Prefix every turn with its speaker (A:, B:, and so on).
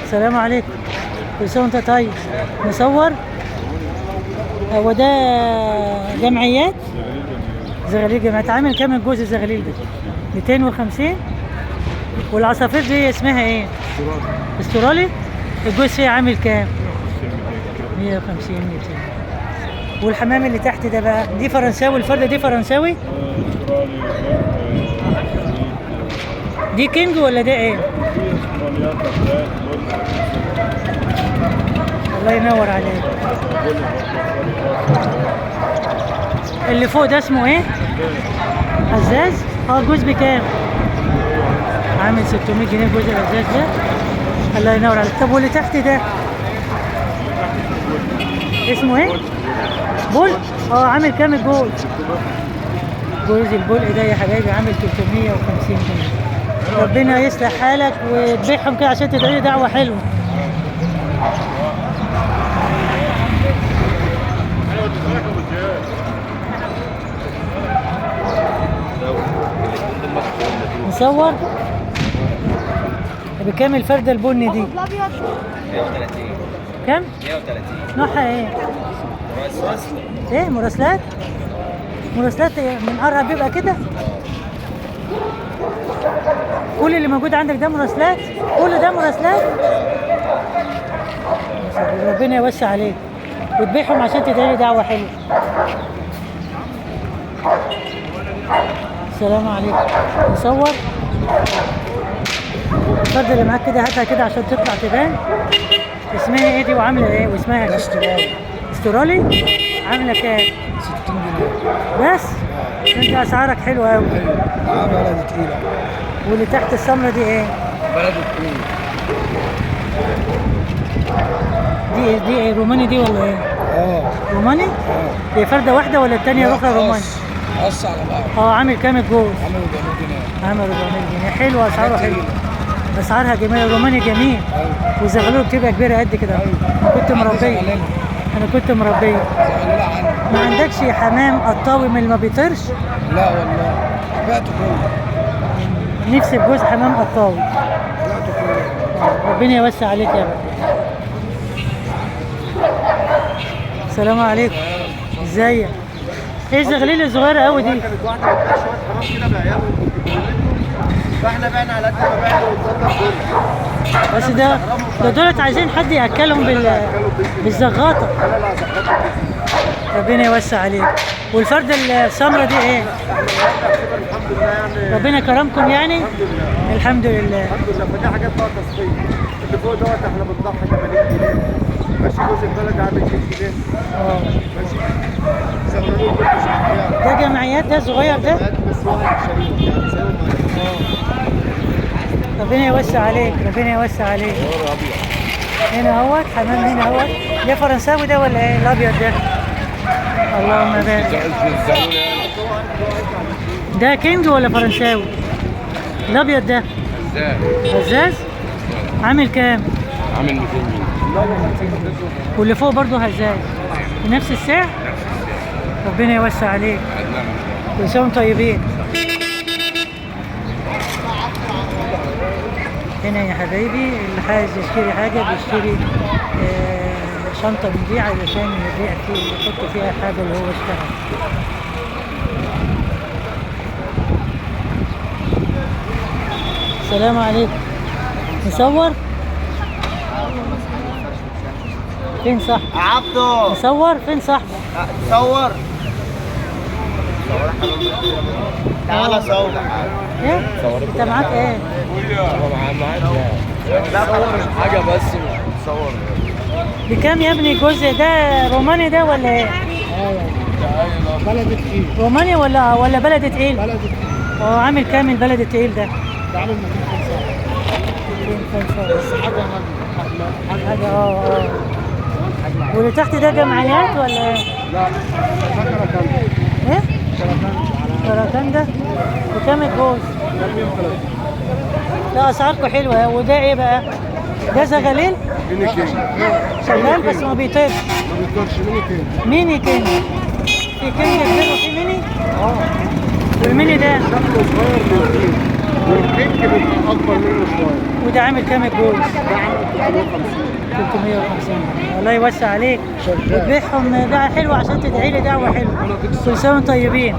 A: السلام عليكم، كل سنة وانت طيب. نصور؟ هو ده جمعيات؟ زغاليل جمعيات. عامل كام الجوز الزغاليل ده؟ 250. والعصافير دي اسمها ايه؟ استرالي. الجوز فيها عامل كام؟ 150 200. والحمام اللي تحت ده بقى دي فرنساوي، الفردة دي فرنساوي؟ دي king ولا ده ايه؟ الله ينور عليك. اللي فوق ده اسمه ايه؟ هزاز. الجوز بكام؟ عامل 600 جنيه جوز الهزاز ده. الله ينور عليك. طب واللي تحت ده اسمه ايه؟ بول. عامل كام الجوز؟ جوز البول ده يا حبايبي عامل 350 جنيه. ربنا يصلح حالك وتبيعهم كده عشان تدعي لي دعوه حلوة. نصور؟ بكام الفردة البني دي؟
B: 130.
A: كام؟
B: 130.
A: نوعها ايه؟
B: مراسلات.
A: ايه مراسلات؟ مراسلات إيه؟ من قرب بيبقى كده؟ كل اللي موجود عندك ده مراسلات؟ كل ده مراسلات؟ ربنا يوسع عليك وتبيعهم عشان تدعي لي دعوة حلوة. السلام عليكم. نصور؟ الفردة اللي معاك كده هاتها كده عشان تطلع تبان. اسمها ايه دي وعاملة ايه واسمها؟
C: استرالي.
A: استرالي؟ عاملة كام؟
C: 60 جنيه
A: بس؟ انت اسعارك حلوة قوي.
C: ايوه بلدي تقيلة.
A: واللي تحت السمرة دي ايه؟
C: بلدي تقيلة.
A: دي ايه روماني دي ولا ايه؟ روماني؟ دي فردة واحدة ولا التانية الأخرى روماني؟
C: قص على بعض.
A: عامل كام الجوز؟
C: عامل 400 جنيه.
A: عامل 400 جنيه. حلوة اسعاره حلوة. اسعارها جميلة، روماني جميل.
C: أيوة.
A: وزغلول بتبقى كبيرة قد كده.
C: أيوة.
A: انا كنت مربيه. انا كنت مربيه. ما عندكش حمام قطاوي من اللي ما بيطيرش؟
C: لا والله بعته كله.
A: نفسي في جوز حمام قطاوي.
C: بعته كله.
A: ربنا يوسع عليك يا رب. السلام عليكم. ازيك؟ ايه الزغليل الصغيرة قوي دي؟
D: كانت واحدة بتبيع شوية حمام كده بعياله فاحنا بعنا على قد ما بعنا واتظبط الدنيا.
A: بس ده دولت عايزين حد ياكلهم بالزغاطه.
D: لا لا زغاطه.
A: ربنا يوسع عليك. والفرده السمرة دي ايه؟
D: الحمد لله يعني.
A: ربنا كرمكم يعني؟
D: الحمد لله.
A: الحمد لله.
D: الحمد لله. فدي حاجات بقى تصفية. اللي فوق دوت احنا بنضحي 80 جنيه. ماشي. جوز البلد عامل 100 جنيه. ماشي. زغلول كله شغال.
A: ده جمعيات ده صغير ده؟
D: بس واحد شريك يعني سايبهم.
A: ربنا يوسع عليك، ربنا يوسع عليك. هنا اهوت حمام، هنا اهوت. ده فرنساوي ده ولا ايه الابيض ده؟ اللهم بارك. ده king ولا فرنساوي؟ الابيض ده هزاز. عامل كام؟
E: عامل 200 جنيه.
A: واللي فوق برضه هزاز بنفس السعر؟ ربنا يوسع عليك. كل سنة وانتم طيبين. هنا يا حبايبي اللي عايز يشتري حاجة بيشتري شنطة من دي علشان يبيع فيه، يحط فيها الحاجة اللي هو اشتراها. السلام عليكم. نصور؟ فين صاحبك؟
D: عبده
A: نصور؟ فين صاحبك؟
D: صور. تعالى صور.
A: ايه؟ انت معاك ايه؟
D: لا صور
E: حاجة بس مش بتصور.
A: بكام يا ابني الجزء ده؟ روماني ده ولا ايه؟
C: بلد تقيل.
A: روماني ولا بلد تقيل؟
C: بلد تقيل.
A: عامل كام البلد التقيل ده؟
C: ده عامل 205. بس حاجة
A: حاجة. واللي تحت ده جمعيات ولا ايه؟
D: لا كركندة.
A: ايه؟ كركندة. بكام الجوز؟ لا اسعاركم حلوة. وده ايه بقى؟ ده زغاليل؟
D: mini king.
A: شغال بس ما بيطيرش.
D: ما بيطيرش. mini king.
A: mini king. في king كبير وفي ميني؟ والميني ده
D: شكله صغير بيطير، وال king بيبقى اكبر منه شوية.
A: ده عامل كام الجوز؟
D: ده عامل 350.
A: 350. الله يوسع عليك
C: شغال.
A: وتبيعهم بيعة حلوة عشان تدعي لي دعوة حلوة. كل سنة وانتم طيبين.